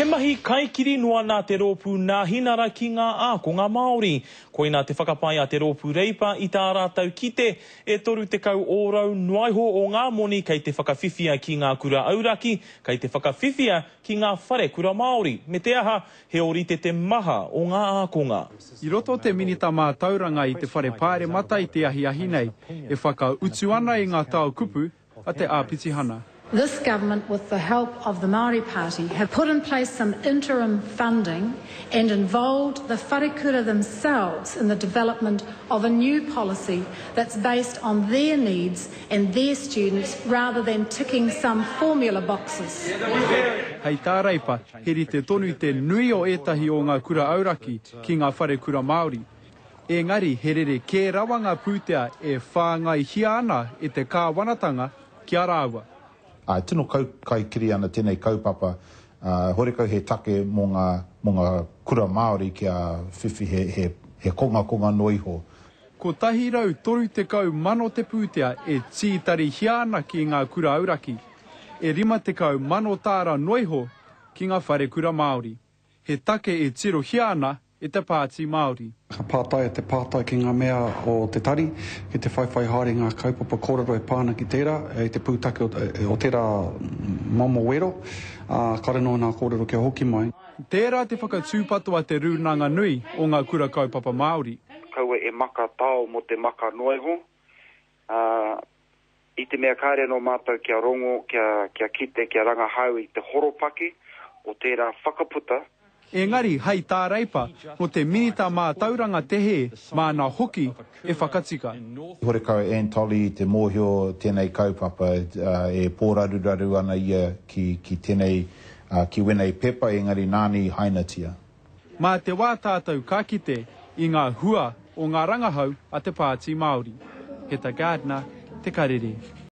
mahi kaikiri noa nā te Rōpū Nāhinara ki ngā ākonga Māori. Koinā te whakapae a te Rōpū Reipa i tā rātou kite, e 30 ōrau noa iho o ngā moni kei te whakawhiwhia ki ngā kura auraki, kei te whakawhiwhia ki ngā wharekura Māori, me te aha, he ōrite te maha o ngā ākonga. I roto te Minita Mātauranga i te Whare Pāremata i te ahiahi nei, e whakautu ana i ngā tao kupu a te āpitihana. This government with the help of the Māori Party have put in place some interim funding and involved the wharekura themselves in the development of a new policy that's based on their needs and their students rather than ticking some formula boxes. Hei tā Reipa, he rite tonu te nui o ētahi o ngā kura auraki ki ngā wharekura Māori. Engari he rerekē rawa ngā pūtea e whāngaihia ana e te kāwanatanga ki a rāua. Ā, e tino kaikiri ana tēnei kaupapa, ā, horekau he take mō ngā, mō ngā kura Māori kia whiwhi he, he, he kongakonga noa iho. 130 mano te pūtea e tītarihia ana ki ngā kura auraki, e 50 mano tāra noa iho ki ngā wharekura Māori. He take e tirohia ana e te Pāti Māori. Ka pātaia te pātai ki ngā mea o te tari, ki te whaiwhai haere i ngā kaupapa kōrero e pā ana ki tērā, i te pūtake o tērā momo wero, ā, kāore noa ngā kōrero kia hoki mai. Tērā te whakatūpato a Te Rūnanga Nui o Ngā Kura Kaupapa Māori. Kaua e maka tao mō te maka noa iho, ā, I te mea kāre anō mātou kia rongo, kia, kia kite, kia rangahau i te horopaki o tērā whakaputa. Engari, hei tā Reipa, nō te Minita Mātauranga te hē, māna hoki e whakatika. Horekau a Anne Tolley i te mōhio tēnei kaupapa, e pōraruraru ana ia ki, ki tēnei, ki wēnei pepa, engari nāna i hainatia. Mā te wā tātou ka kite i ngā hua o ngā rangahau a te Pāti Māori. Heta Gardiner, Te Karere.